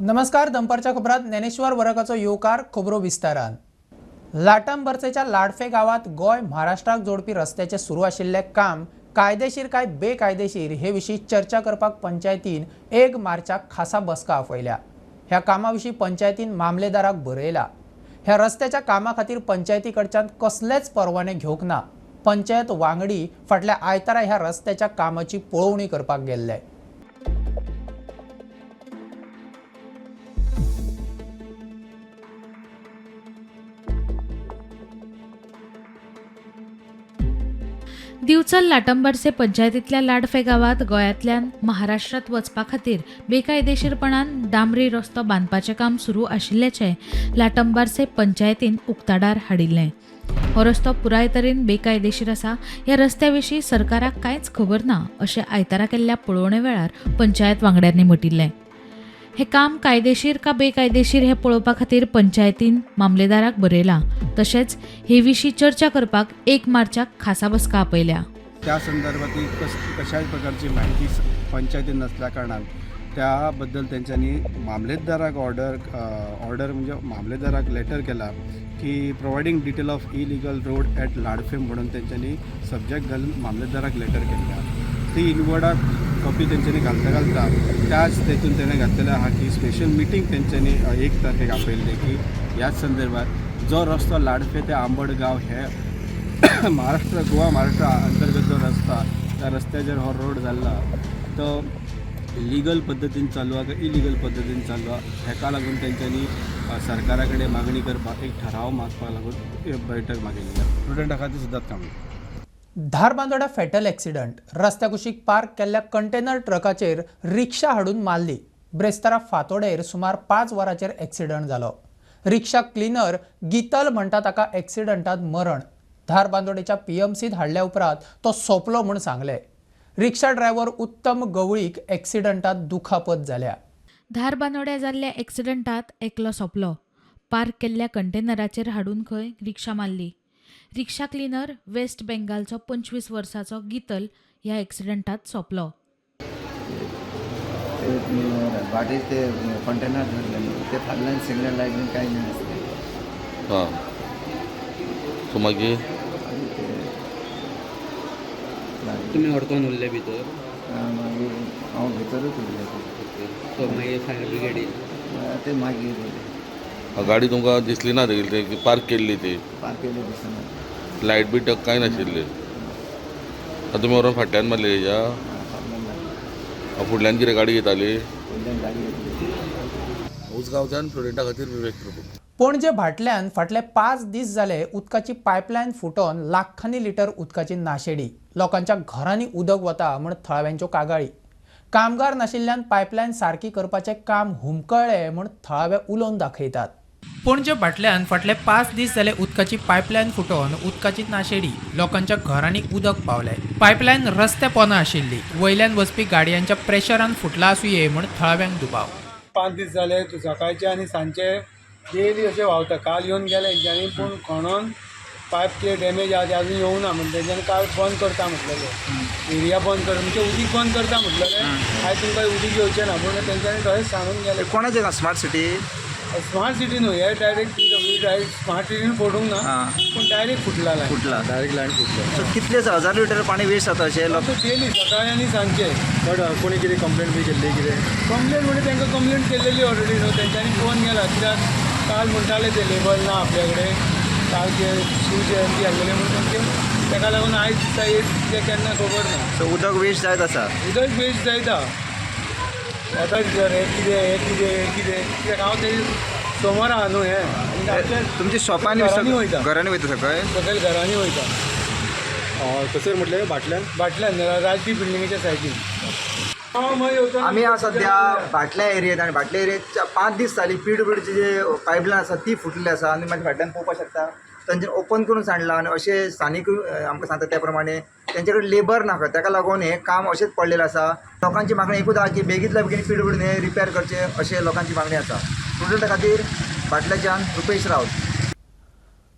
नमस्कार, दनपारच्या खबरात ज्ञानेश्वर वरकाचो येवकार. खबरो विस्तारान. लाटंबरसेच्या लाडफे गांवांत गोंय महाराष्ट्राक जोडपी रस्त्याचें सुरू आशिल्लें काम कायदेशीर काय बेकायदेशीर हे विशीं चर्चा करपाक पंचायतीन 1 मार्चाक खासा बसका आपयल्या. ह्या कामा विशीं पंचायतीन मामलेदाराक बरयला. ह्या रस्त्याच्या कामा खातीर पंचायती कडच्यान कसलेच परवाने घेवंक ना. पंचायत वांगडी फाटल्या आयतारा ह्या रस्त्याच्या कामाची पळोवणी करपाक गेल्ले. दिवचल लाटंबारसे पंचायतींतल्या लाडफे गांवांत गोंयांतल्यान महाराष्ट्रांत वचपा खातीर बेकायदेशीरपणान डांबरी रस्तो बांदपाचें काम सुरू आशिल्ल्याचें लाटंबारसे पंचायतीन उक्ताडार हाडिल्लें. हो रस्तो पुराय तरेन बेकायदेशीर आसा. ह्या रस्त्या विशीं सरकाराक कांयच खबर ना अशें आयतारा केल्ल्या पळोवणे वेळार पंचायत वांगड्यांनी म्हटिल्लें. हें काम कायदेशीर का बेकायदेशीर हें पळोवपा खातीर पंचायतीन मामलेदाराक बरयलां. तशेंच हे विशीं चर्चा करपाक 1 मार्चाक खासा बसका आपयल्या. त्या संदर्भातील कशाच प्रकारची माहिती पंचायतीन नसल्या कारणान त्याबद्दल तेंच्यांनी मामलेदाराक ऑर्डर ऑर्डर म्हणजे मामलेदाराक लेटर केला की providing detail of illegal road at Ladfe म्हणून तेंच्यांनी सब्जेक्ट घालून मामलेदाराक लेटर केल्लें आहा. ती इनवर्डाक कॉपी तेंच्यांनी घालता घालता त्याच तेतून तेणें घातलेलें आहा की स्पेशल मिटींग तेंच्यांनी 1 तारखेक आपयल्ली की ह्याच संदर्भात जो रस्तो लाडफे ते आंबड गांव हे महाराष्ट्र गोवा महाराष्ट्र अंतर्गत जो रस्ता त्या रस्त्याचेर हो रोड जाल्लो तो लिगल पद्दतीन चालू आहा काय इलिगल पद्दतीन चालू आहा हेका लागून तेंच्यांनी सरकारा कडेन मागणी करपाक एक ठराव मागपाक लागून बैठक मागयल्ली आहा. प्रुडंटा खातीर सुद्दां काम. धारबांदोड्या फेटल एक्सिडंट. रस्त्या कुशीक पार्क केल्ल्या कंटेनर ट्रकाचेर रिक्षा हाडून मारली. ब्रेस्तारा फातोडेर सुमार 5 वरांचेर एक्सिडंट जालो. रिक्षा क्लिनर गीतल म्हणटा ताका एक्सिडंटात मरण. धारबांदोडेच्या पीएमसीत हाडल्या उपरांत तो सोंपलो म्हूण सांगलें. रिक्षा ड्रायव्हर उत्तम गवळीक एक्सिडंटात दुखापत जाल्या. धारबांदोड्या जाल्ल्या एक्सिडंटात एकलो सोंपलो. पार्क केल्ल्या कंटेनराचेर हाडून खंय रिक्षा मारली. रिक्षा क्लिनर वेस्ट बेंगालचो 25 वर्साचो गीतल ह्या एक्सिडंटात सोंपलो. वाटेर ते कंटेनर धरले न्हू ते फाटल्यान सिग्नल लायट बीन कांय नासलें. हां, सो मागीर तुमी अडकोन उरले भितर? मागीर हांव भितरूच उरलें. सो मागीर फायर ब्रिगेड ते मागीर येयले. गाडी तुमकां दिसली ना ती पार्क केल्ली? ती पार्क केल्ली दिसना. लायट बी कांय नाशिल्ली. आतां तुमी व्हरोन फाटल्यान मारली हेज्या? फुडल्यान कितें गाडी येताली? फुडल्यान गाडी येतली. उसगांवच्यान प्रुडंटा खातीर विवेक प्रभू. पणजे भाटल्यान फाटले 5 दीस जाले उदकाची पायपलायन फुटोन लाखांनी लिटर उदकाची नाशेडी. लोकांच्या घरांनी उदक वता म्हूण थळाव्यांच्यो कागाळी. कामगार नाशिल्ल्यान पायपलायन सारकी करपाचें काम हुमकळ्ळें म्हूण थळावे उलोवन दाखयतात. पणजे भाटल्यान फाटले 5 दीस जाले उदकाची पायपलायन फुटोन उदकाची नाशेडी. लोकांच्या घरांनी उदक पावलें. पायपलायन रस्त्या पोंदा आशिल्ली. वयल्यान वचपी गाडयांच्या प्रेशरान फुटला आसुये म्हूण थळाव्यांक दुबाव. 5 दीस जाले सकाळचे आनी सांजचे डेली अशें व्हांवता. काल येवन गेले हेंच्यांनी, पूण खणोन पायप कितें डॅमेज आहा ते अजून येवना म्हण तेंच्यांनी काल बंद करता म्हटलेलें. एरिया बंद कर म्हणजे उदीक बंद करता म्हटलेलें. आयज तुमकां उदीक येवचें ना पूण तेंच्यांनी तशेंच सांगून गेले. कोणाचें स्मार्ट सिटी? स्मार्ट सिटी न्हू हे डायरेक्ट पीडब्ल्यू डायरेक्ट स्मार्ट सिटीन फोडूंक ना पूण डायरेक्ट फुटला लायन. फुटला डायरेक्ट लायन फुटला. सो कितले हजार लिटर पाणी वेस्ट जाता अशें लोक? डेली सकाळी आनी सांजचे. बट कोणी कितें कंप्लेन बी केल्ली कितें? कंप्लेन म्हणजे तांकां कंप्लेन केल्लेली ऑलरेडी न्हू. तेंच्यांनी फोन केला कित्याक काल म्हणटाले ते लेबल ना आपल्या कडेन. काल ते शिवजयंती आसलेली म्हणून तांचे ताका लागून आयज दिसा येत ते केन्ना खबर ना. सो उदक वेस्ट जायत आसा. उदक वेस्ट जायता. आतां हे कितें हें कितें हें कितें कित्याक हांव ते सोमार आहा न्हू हें. तुमच्या शॉपांनी घरांनी वयता. घरांनी वयता सकयल? सकयल घरांनी वयता. कसर म्हटलें भाटल्यान? भाटल्यान राजदीप बिल्डिंगेच्या सायडीन. आमी आसा सद्या भाटल्या एरियेत आनी भाटल्या एरियेत 5 दीस जाली पीडब्ल्यूडीची जे पायपलायन आसा ती फुटलेली आसा आनी मागीर फाटल्यान पळोवपाक शकता तांच्यानी ओपन करून सांडलां आनी अशें स्थानीक आमकां सांगता त्या प्रमाणे तेंचे कडेन लेबर नाका, ताका लागून हें काम अशेंच पडलेलें आसा. लोकांची मागणी एकूच आहा की बेगींतल्या बेगीन पीडब्ल्यूडीन हें रिपेर करचें अशें लोकांची मागणी आसा. प्रुडंटा खातीर भाटल्याच्यान रुपेश रावत.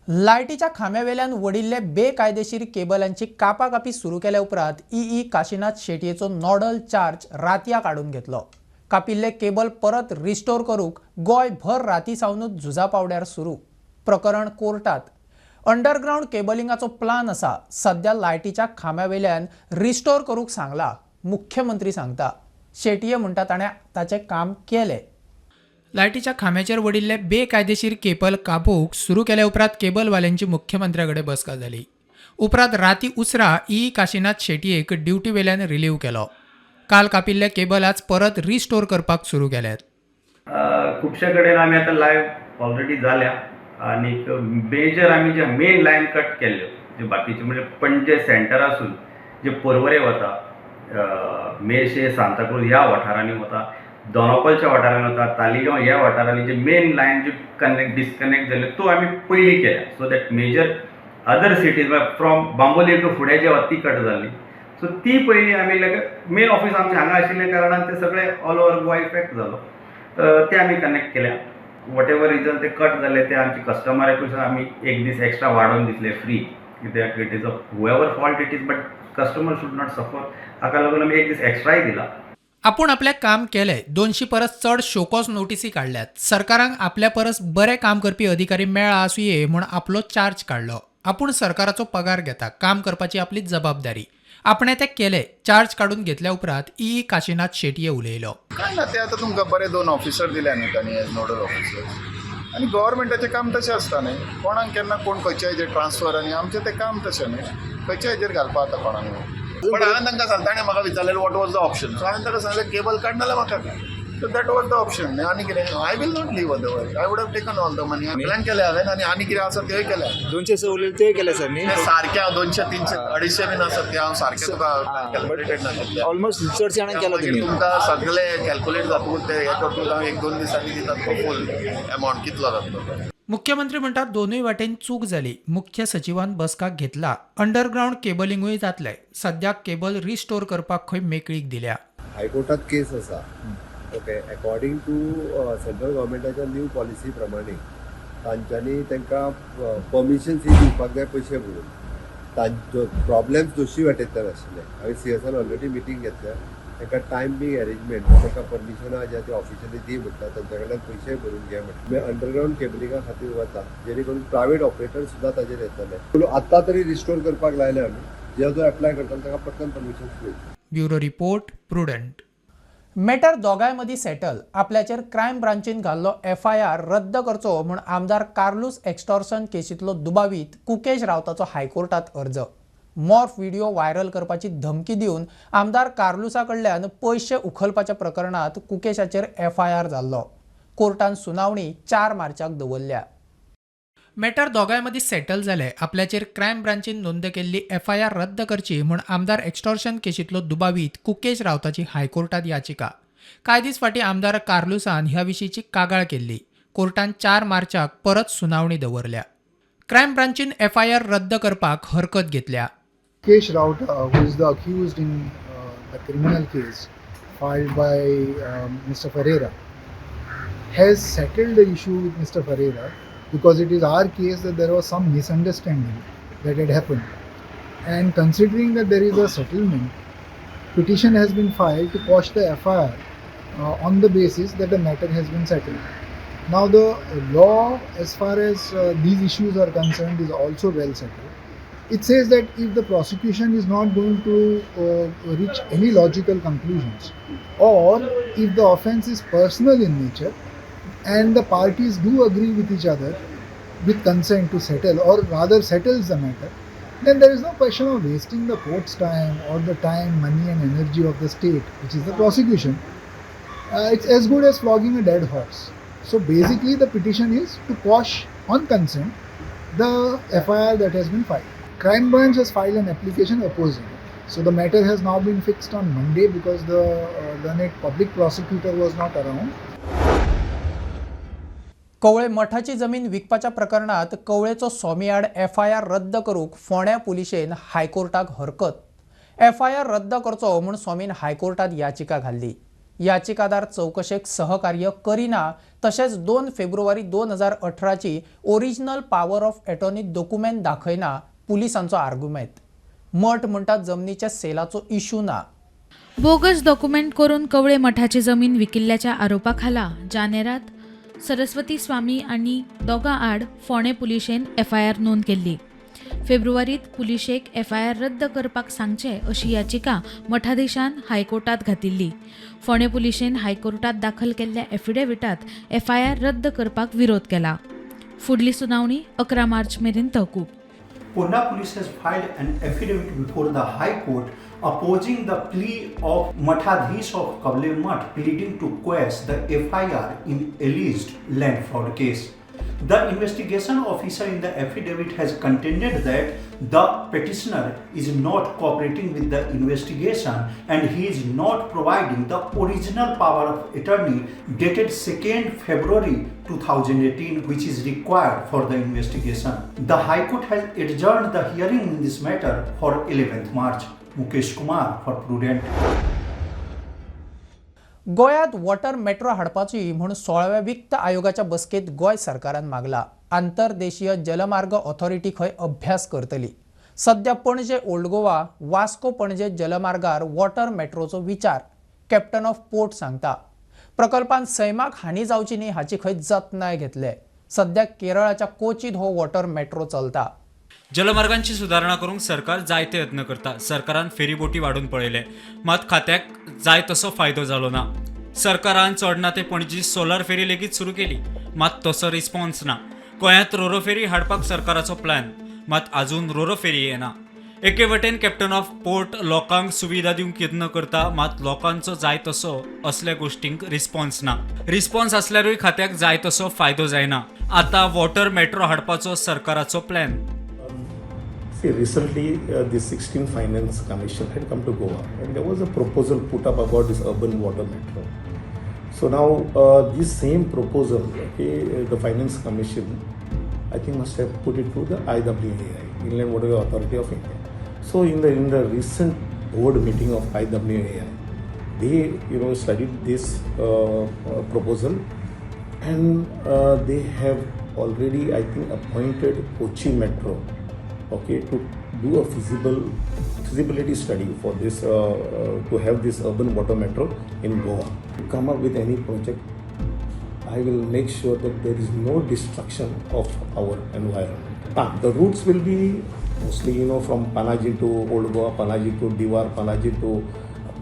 लायटीच्या खांब्यावेल्यान वडिल्ले बेकायदेशीर केबलांची कापाकापी सुरू केल्या उपरांत ई काशीनाथ शेटयेचो नॉडल चार्ज रातया काडून घेतलो. कापिल्ले केबल परत रिस्टोर करूंक गोंयभर राती सावनूच झुजा पावड्यार सुरू. प्रकरण कोर्टात. अंडरग्रावंड केबलिंगाचो प्लान आसा, सध्या लायटीच्या खांब्या वेल्यान रिस्टोर करूंक सांगला, मुख्यमंत्री सांगता. शेटये म्हणटा ताणें ताचें काम केलें. लायटीच्या खांब्याचेर वडिल्ले बेकायदेशीर केबल कापूंक सुरू केल्या उपरांत केबलवाल्यांची मुख्यमंत्र्या कडेन बसका जाली. उपरांत राती उसरा ई काशीनाथ शेटयेक ड्युटी वेल्यान रिलीव केलो. काल कापिल्ले केबल आज परत रिस्टोर करपाक सुरू केल्यात. खुबशे कडेन आमी आतां लायव्ह ऑलरेडी जाल्या आनीक मेजर आमी जे मेन लायन कट केल्ल्यो जे बाकीचे म्हणजे पणजे सेंटरासून जे पर्वरे वता, मेरशे, सांताक्रूज ह्या वाठारांनी वता, दोनोपलच्या वाठारांनी वता, तालिगांव ह्या वाठारांनी जे मेन लायन जे कनेक्ट डिस्कनेक्ट जाल्यो त्यो आमी पयलीं केल्या, so that major other cities from Bambolim to फुडें जे वता ती कट जाल्ली. सो ती पयलीं आमी मेन ऑफिस आमचें हांगा आशिल्ल्या कारणान ते सगळे ऑल ओवर गोवा इफेक्ट जालो, ते आमी कनेक्ट केल्या. What ever region ते कट जाले ते आमचे कस्टमराकूय आमी एक दीस एक्स्ट्रा वाडोवन दितले फ्री, कित्याक it is a whoever fault it is but customer should not suffer. हाका लागून आमी एक दीस एक्स्ट्राय दिला. आपूण आपलें काम केलें. 200 परस चड शोकॉज नोटीसी काडल्यात. सरकाराक आपल्या परस बरें काम करपी अधिकारी मेळ्ळा आसुये म्हूण आपलो चार्ज काडलो. आपूण सरकाराचो पगार घेता, काम करपाची आपली जबाबदारी, आपणें तें केलें. चार्ज काडून घेतल्या उपरांत ई काशीनाथ शेटये उलयलो. काय ना, ते आतां तुमकां बरे 2 ऑफिसर दिल्या न्ही तांणी एज नोडल ऑफिसर, आनी गव्हर्मेंटाचें काम तशें आसता न्ही, कोणाक केन्ना कोण खंयच्या हेजेर ट्रान्सफर, आनी आमचें तें काम तशें न्ही, खंयच्या हेजेर घालपा आतां कोणाक. पण हांवें तांकां सांगलें, ताणें म्हाका विचारलें what was the option, so हांवें ताका सांगलें केबल काड नाल्यार म्हाका काड, so that was the option न्ही. आनी कितें, I will not leave otherwise, I would have taken all the money. Plan केलें हांवें आनी आनी कितें आसा तेय केलें. 200 उरलें तेय केलें सर न्ही, सारकें हांव 200 300 250 बीन आसा ते हांव सारकें तुका कॅल्कुलेटेड नाशिल्लें, ऑलमोस्ट चडशे जाणांक केलां तुमी. तुमकां सगळे कॅल्कुलेट जातकूच ते हें करतकूच हांव 1-2 दिसांनी दितात तो फूल एमावंट कितलो जातलो. मुख्यमंत्री म्हणटात दोनूय वाटेन चूक जाली. मुख्य सचिवान बसका घेतला. अंडरग्रावंड केबलिंगूय जातलें. सद्याक केबल रिस्टोर करपाक खंय मेकळीक दिल्या. हायकोर्टात केस आसा. ओके, अकॉर्डिंग टू सेंट्रल गव्हर्मेंटाच्या न्यू पॉलिसी प्रमाणे तांच्यांनी तांकां परमिशन्स ही दिवपाक जाय पयशे भरून. तांचो प्रॉब्लेम्स दोशी वाटेंतल्यान आशिल्ले. हांवें सीएसान ऑलरेडी मिटींग घेतल्या, तांकां टायम बींग अरेंजमेंट, तांकां परमिशनां ज्या ती ऑफिशियली दी म्हणटा, तांच्या कडल्यान पयशे भरून घे म्हणटा. मागीर अंडरग्रावंड केबलिंगा खातीर वता, जेणे करून प्रायवेट ऑपरेटर सुद्दां ताजेर येतले. पूण आत्तां तरी रिस्टोर करपाक लायले आमी, जे जो एप्लाय करता ताका पटकन परमिशन्स मेळटली. Bureau report, Prudent. Matter दोगांय मदीं सेटल. आपल्याचेर क्रायम ब्रांचीन घाल्लो एफआयआर रद्द करचो म्हूण आमदार कार्लूस एक्स्टॉर्सन केशींतलो दुबावीत कुकेश रावताचो हायकोर्टात अर्ज. मॉर्फ व्हिडिओ व्हायरल करपाची धमकी दिवन आमदार कार्लूसा कडल्यान पयशे उखलपाच्या प्रकरणांत कुकेशाचेर एफआयआर जाल्लो. कोर्टान सुनावणी 4 मार्चाक दवरल्या. मॅटर दोगांय मदीं सेटल जाले. आपल्याचेर क्रायम ब्रांचीन नोंद केल्ली एफआयआर रद्द करची म्हूण आमदार एक्स्टॉर्शन केशींतलो दुबावीत कुकेश रावताची हायकोर्टात याचिका. कांय दीस फाटीं आमदार कार्लूसान ह्या विशींची कागाळ केल्ली. कोर्टान 4 मार्चाक परत सुनावणी दवरल्या. क्रायम ब्रांचीन एफआयआर रद्द करपाक हरकत घेतल्या. Mukesh Rauta, who is the accused in the criminal case filed by Mr. Ferreira, has settled the issue with Mr. Ferreira because it is our case that there was some misunderstanding that had happened. And considering that there is a settlement, petition has been filed to quash the FIR on the basis that the matter has been settled. Now the law as far as these issues are concerned is also well settled. It says that if the prosecution is not going to reach any logical conclusions, or if the offense is personal in nature and the parties do agree with each other with consent to settle, or rather settles the matter, then there is no question of wasting the court's time or the time, money and energy of the state, which is the prosecution. It's as good as flogging a dead horse. So basically the petition is to quash on consent the FIR that has been filed. Crime Branch has filed an application opposing it. So the matter has now been fixed on Monday because the learned public prosecutor was not around. Kavale मठाची जमीन विकपाच्या प्रकरणात कवळेचो स्वामी आड FIR रद्द करूंक फोंड्या पुलिशेन हायकोर्टाक हरकत. FIR रद्द करचो म्हूण स्वामीन हायकोर्टात याचिका घाल्ली. याचिकादार चौकशेक सहकार्य करिना, तशेंच 2 फेब्रुवारी 2018ची original power of attorney document दाखयना पुलिसांचो आर्गुमेंत. मठ म्हणटात जमनीच्या सेलाचो इश्यू ना. बोगस डॉक्युमेंट करून कवळे मठाची जमीन विकिल्ल्याच्या आरोपाखाला जानेरात सरस्वती स्वामी आनी दोगां आड फोंडें पुलिशेन एफआयआर नोंद केल्ली. फेब्रुवारीत पुलिशेक एफआयआर रद्द करपाक सांगचें अशी याचिका मठाधीशान हायकोर्टात घातिल्ली. फोंडें पुलिशेन हायकोर्टात दाखल केल्ल्या एफिडेविटात एफआयआर रद्द करपाक विरोध केला. फुडली सुनावणी 11 मार्च मेरेन तहकूब. Ponda Police has filed an affidavit before the High Court opposing the plea of Mathadhish of Kavle Math pleading to quash the FIR in alleged land fraud case. The investigation officer in the affidavit has contended that the petitioner is not cooperating with the investigation and he is not providing the original power of attorney dated 2nd February 2018, which is required for the investigation. The High Court has adjourned the hearing in this matter for 11th March. Mukesh Kumar for Prudent. गोंयांत water metro हाडपाची म्हूण 16व्या वित्त आयोगाच्या बसकेंत गोंय सरकारान मागला. आंतरदेशीय जलमार्ग authority खंय अभ्यास करतली. सध्या पणजे ओल्ड गोवा, वास्को पणजे जलमार्गार वॉटर मेट्रोचो विचार, कॅप्टन ऑफ पोर्ट सांगता. प्रकल्पान सैमाक हानी जावची न्ही हाची खंय जतनाय घेतले. सध्या केरळाच्या कोचीत हो वॉटर मेट्रो चलता. जलमार्गांची सुदारणा करूंक सरकार जायते यत्न करता. सरकारान फेरीबोटी वाडून पळयले, मात खात्याक जाय तसो फायदो जालो ना. सरकारान चोडणा ते पणजी सोलार फेरी लेगीत सुरू केली, मात तसो रिस्पॉन्स ना. गोंयांत रोरो फेरी हाडपाक सरकाराचो प्लॅन, मात आजून रोरो फेरी येना. एके वटेन कॅप्टन ऑफ पोर्ट लोकांक सुविधा दिवंक यत्न करता, मात लोकांचो जाय तसो असल्या गोश्टींक रिस्पॉन्स ना. रिस्पॉन्स आसल्यारूय खात्याक जाय तसो फायदो जायना. आतां वॉटर मेट्रो हाडपाचो सरकाराचो plan. See, recently the 16th Finance Commission had come to Goa and there was a proposal put up about this urban water metro. So now this same proposal, okay, the Finance Commission, I think, must have put it to the IWAI, Inland Waterway Authority of India. So in the recent board meeting of IWAI, they studied this proposal and they have already, I think, appointed Kochi Metro, okay, to do a feasibility study for this to have this urban water metro in Goa. To come up with any project, I will make sure that there is no destruction of our environment. The routes will be mostly from Panaji to Old Goa, Panaji to Diwar, Panaji to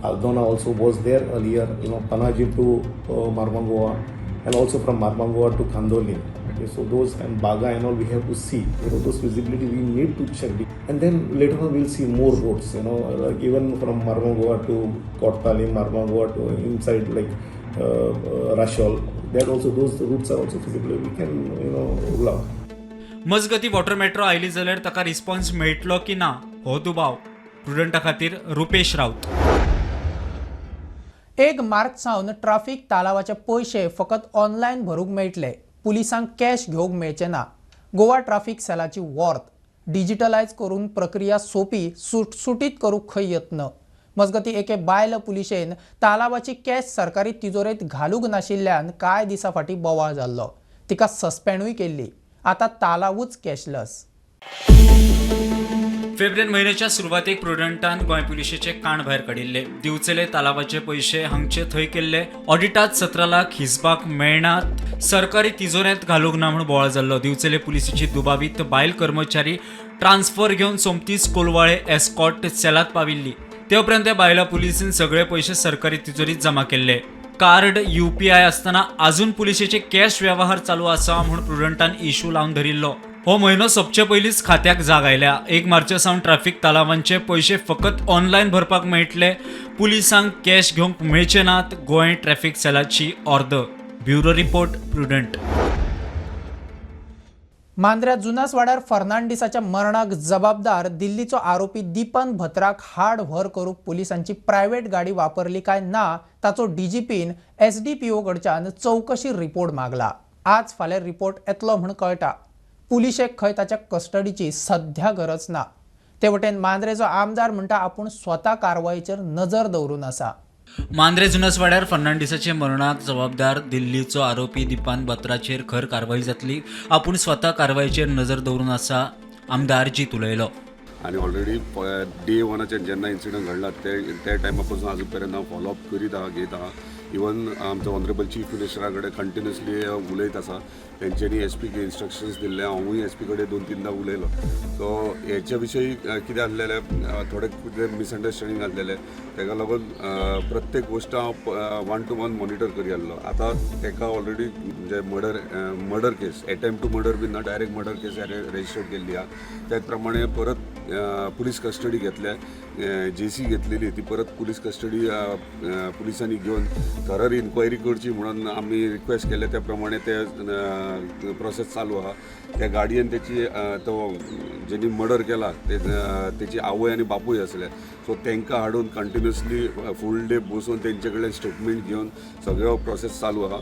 Aldona also was there earlier, Panaji to Marmagoa, and also from Marmagoa to Candolim. Okay, so those and Baga and all we have to see, those feasibility we need to check. And then later on we'll see more routes, like even from Marmagoa to Cortalim, Marmagoa to inside like Rachol, that also those routes are also feasible. We can rule out. मजगती, water metro आयली जाल्यार ताका response मेळटलो की ना हो दुबाव. प्रुडंटा खातीर रुपेश राऊत. 1 मार्च सावन ट्राफीक तालावाचे पयशे फकत ऑनलायन भरूंक मेळटले. पुलिसांक कॅश घेवंक मेळचे ना. गोवा ट्राफीक सेलाची वॉर्त डिजिटलायज करून प्रक्रिया सोपी सुटसुटीत करूंक खंय यत्न. मजगती, एके बायल पुलिशेन तालावाची कॅश सरकारी तिजोरेंत घालूंक नाशिल्ल्यान कांय दिसां फाटीं बोवाळ जाल्लो. तिका सस्पेंडूय केल्ली. आतां तालावूच कॅशलस. फेब्रुवारी म्हयन्याच्या सुरवातेक प्रुडंटान गोंय पुलिशेचे काण भायर काडिल्ले. दिवचले तालावाचे पयशे हांगचे थंय केल्ले, ऑडिटात 17 लाख हिसबाक मेळनात, सरकारी तिजोरेंत घालूंक ना म्हूण बोवाळ जाल्लो. दिवचले पुलिसेची दुबावीत बायल कर्मचारी ट्रान्सफर घेवन सोमतीच कोलवाळे एस्कॉर्ट सेलात पाविल्ली. ते उपरांत त्या बायला पुलिसेन सगळे पयशे सरकारी तिजोरीत जमा केल्ले. कार्ड, युपीआय आसतना अजून पुलिशेचे कॅश व्यवहार चालू आसा म्हूण प्रुडंटान इशू लावन धरिल्लो. हो म्हयनो सोंपचे पयलींच खात्याक जाग आयल्या. 1 मार्चा सावन ट्राफीक तालावांचे पयशे फकत ऑनलायन भरपाक मेळटले, पुलिसांक कॅश घेवंक मेळचे नात. गोंय ट्रॅफिक सेलाची ऑर्द. Bureau report, Prudent. मांद्र्या जुनासवाड्यार फर्नांडिसाच्या मरणाक जबाबदार दिल्लीचो आरोपी दीपन भत्राक हाड व्हर करूंक पुलिसांची प्रायव्हेट गाडी वापरली काय ना ताचो डीजीपीन एसडीपीओ कडच्यान चवकशी रिपोर्ट मागला. आज फाल्यां रिपोर्ट येतलो म्हूण कळटा. पुलिशेक खंय ताच्या कस्टडीची सध्या गरज ना. ते वटेन मांद्रेचो आमदार म्हणटा, आपूण स्वता कारवायेचेर नजर दवरून आसा. मांद्रे जुनसवाड्यार फर्नांडिसाचे मरणाक जबाबदार दिल्लीचो आरोपी दीपान बत्राचेर खर कारवाई जातली, आपूण स्वता कारवायेचेर नजर दवरून आसा, आमदार जीत उलयलो. आनी ऑलरेडी डे वनाच्यान जेन्ना इन्सिडंट घडला ते त्या टायमा पासून आजून पर्यंत हांव फॉलोअप करीत आहा, घेत आहा. इवन आमचो ऑनरेबल चीफ मिनिस्टरा कडेन कंटिन्युअसली उलयत आसा. तेंच्यांनी एस पीक इन्स्ट्रक्शन्स दिल्ले, हांवूय एस पी कडेन 2-3दा उलयलो. सो हेच्या विशयी कितें आसलेलें, थोडे कितें मिसअंडरस्टँडींग आसलेलें, तेका लागून प्रत्येक गोश्ट हांव 1 to 1 monitor करी आसलो. आतां तेका ऑलरेडी म्हणजे murder case, attempt to murder बीन ना, डायरेक्ट मर्डर केस रजिस्टर्ड केल्ली आहा. त्याच प्रमाणे परत पुलीस कस्टडी घेतल्या, जेसी घेतलेली ती परत पुलीस कस्टडी पुलिसांनी घेवन थरर इन्क्वायरी करची म्हणून आमी रिक्वेस्ट केले. त्या प्रमाणे ते प्रोसेस चालू आहा. त्या गाडयेन तेची तो जेणी मर्डर केला ते तेची आवय आनी बापूय आसले, सो तांकां हाडून कंटिन्युअसली फूल डे बसून तेंचे कडल्यान स्टेटमेंट घेवन सगळो प्रोसेस चालू आहा.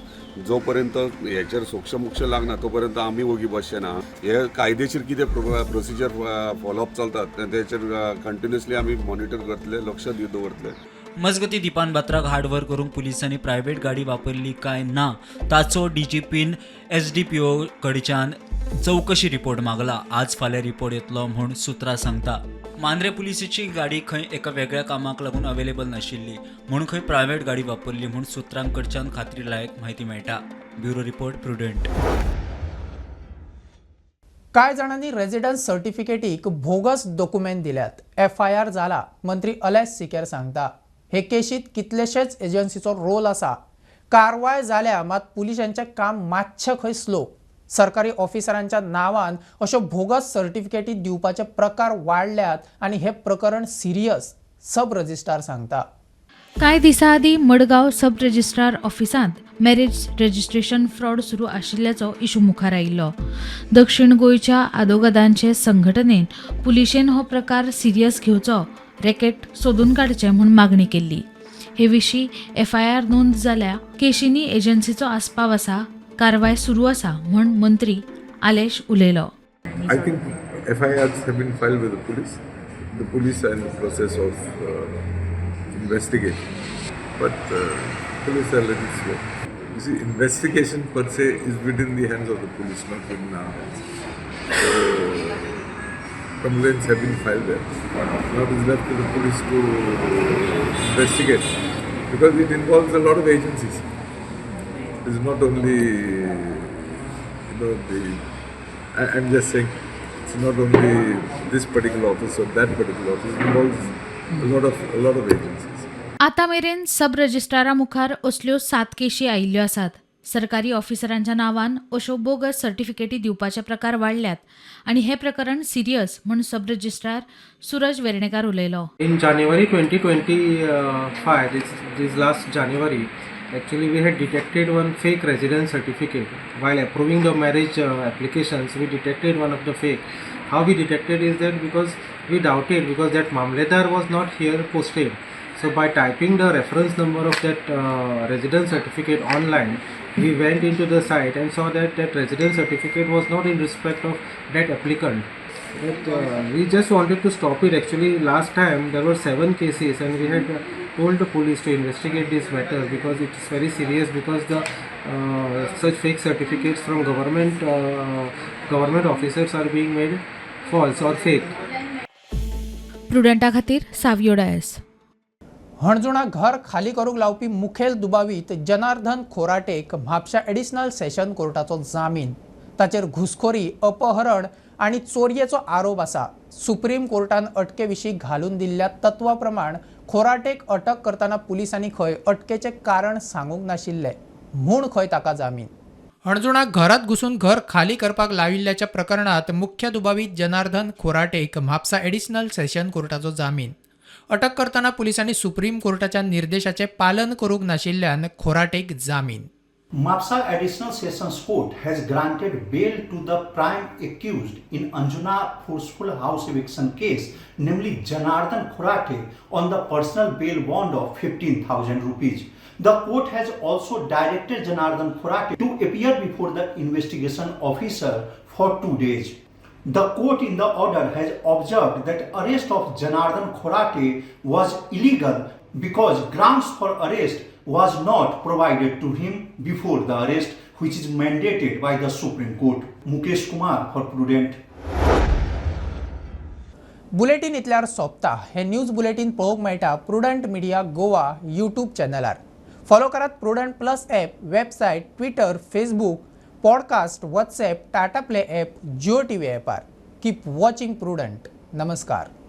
जो पर्यंत हेचेर सोक्षमोक्ष लागना तो पर्यंत आमी वोगी बसचे ना. हे कायदेशीर कितें प्रोसिजर फॉलोअप चलतात तेचेर कंटिन्युअसली आमी मॉनिटर करतले, लक्ष दिवन दवरतले. मजगती दीपान बात्राक हार्डवर्क करूंक पुलिसांनी प्रायव्हेट गाडी वापरली काय ना ताचो डीजीपीन एसडीपीओ कडच्यान चवकशी रिपोर्ट मागला. आज फाल्यां रिपोर्ट येतलो म्हूण सुत्रां सांगता. मांद्रे पुलिसेची गाडी खंय एका वेगळ्या कामाक लागून अवेलेबल नाशिल्ली म्हूण खंय प्रायव्हेट गाडी वापरली म्हूण सुत्रां कडच्यान खात्री लायक म्हायती मेळटा. Bureau report, Prudent. कांय जाणांनी रेजिडन्स सर्टिफिकेटीक बोगस दोकुमेंत दिल्यात. एफआयआर जाला, मंत्री अलेस सिकेर सांगता. हे केशीत कितलेशेच एजन्सीचो रोल आसा. कारवाय जाल्या मात पुलिसांचें काम मातशें खंय स्लो. सरकारी ऑफिसरांच्या नांवान अश्यो बोगस सर्टिफिकेटी दिवपाचे प्रकार वाडल्यात आनी हे प्रकरण सिरियस, सब रजिस्ट्रार सांगता. कांय दिसां आदीं मडगांव सब रजिस्ट्रार ऑफिसांत मॅरेज रजिस्ट्रेशन फ्रॉड सुरू आशिल्ल्याचो इशू मुखार आयिल्लो. दक्षिण गोंयच्या आदोगादांचे संघटनेन पुलिशेन हो प्रकार सिरियस घेवचो, रॅकेट सोदून काडचें म्हूण मागणी केल्ली. हे विशीं एफआयआर नोंद जाल्या. केशींनी एजन्सीचो आस्पाव आसा, कारवाय सुरू आसा म्हूण मंत्री आलेश उलयलो. I think FIRs have been filed with the police. The police are in the process of investigation, but police are a little slow. You see, investigation per se is within the hands of the police, not within our hands. So, complaints have been filed there. Now it is left to the police to investigate, because it involves a lot of agencies. It is not only, you know, the. I'm just saying, it's not only this particular office or that particular office. It involves a lot of agencies. आतां मेरेन सब रजिस्ट्रारा मुखार असल्यो 7 केशी आयिल्ल्यो आसात. सरकारी ऑफिसरांच्या नांवान अश्यो बोगस सर्टिफिकेटी दिवपाचे प्रकार वाडल्यात आनी हें प्रकरण सिरियस म्हूण सब रजिस्ट्रार सुरज वेर्णेकार उलयलो. In January 2025, this last January, actually we had detected one fake residence certificate. While approving the marriage applications, we detected one of the fake. How we detected is that because we doubted, because that Mamledar was not here posted. So by typing the reference number of that residence certificate online, we went into the site and saw that that residence certificate was not in respect of that applicant. But we just wanted to stop it. Actually, last time there were 7 cases and we had told the police to investigate this matter because it is very serious, because the such fake certificates from government officers are being made false or fake. प्रुडंटा खातीर सावियो डायस. हणजुणा घर खाली करूंक लावपी मुखेल दुबावीत जनार्दन खोराटेक म्हापशा additional Seshan कोर्टाचो जामीन. ताचेर घुसखोरी, अपहरण आनी चोरयेचो आरोप आसा. सुप्रीम कोर्टान अटके विशीं घालून दिल्ल्या तत्वा प्रमाण खोराटेक अटक करतना पुलिसांनी खंय अटकेचें कारण सांगूंक नाशिल्लें म्हूण खंय ताका जामीन. हणजुणा घरात घुसून घर खाली करपाक लाविल्ल्याच्या प्रकरणात मुख्य दुबावीत जनार्दन खोराटेक म्हापसा एडिशनल सेशन कोर्टाचो जामीन. अटक करतना पुलिसांनी सुप्रीम कोर्टाच्या निर्देशाचे पालन करूंक नाशिल्ल्यान खोराटेक जामीन. Mapsa Additional Sessions Court has granted bail to the prime accused in Anjuna forceful house eviction case, namely Janardhan Khorate, on the personal bail bond of 15,000 rupees. The court has also directed Janardhan Khorate to appear before the investigation officer for 2 days. The court in the order has observed that arrest of Janardhan Khorate was illegal because grounds for arrest was not provided to him before the arrest, which is mandated by the Supreme Court. Mukesh Kumar for Prudent. Bulletin इतल्यार सोंपता. हे news bulletin पळोवंक मेळटा Prudent Media Goa YouTube चॅनलार. Follow करात Prudent plus app, website, Twitter, Facebook, podcast, WhatsApp, Tata Play app, Jio TV ॲपार. Keep watching prudent. नमस्कार.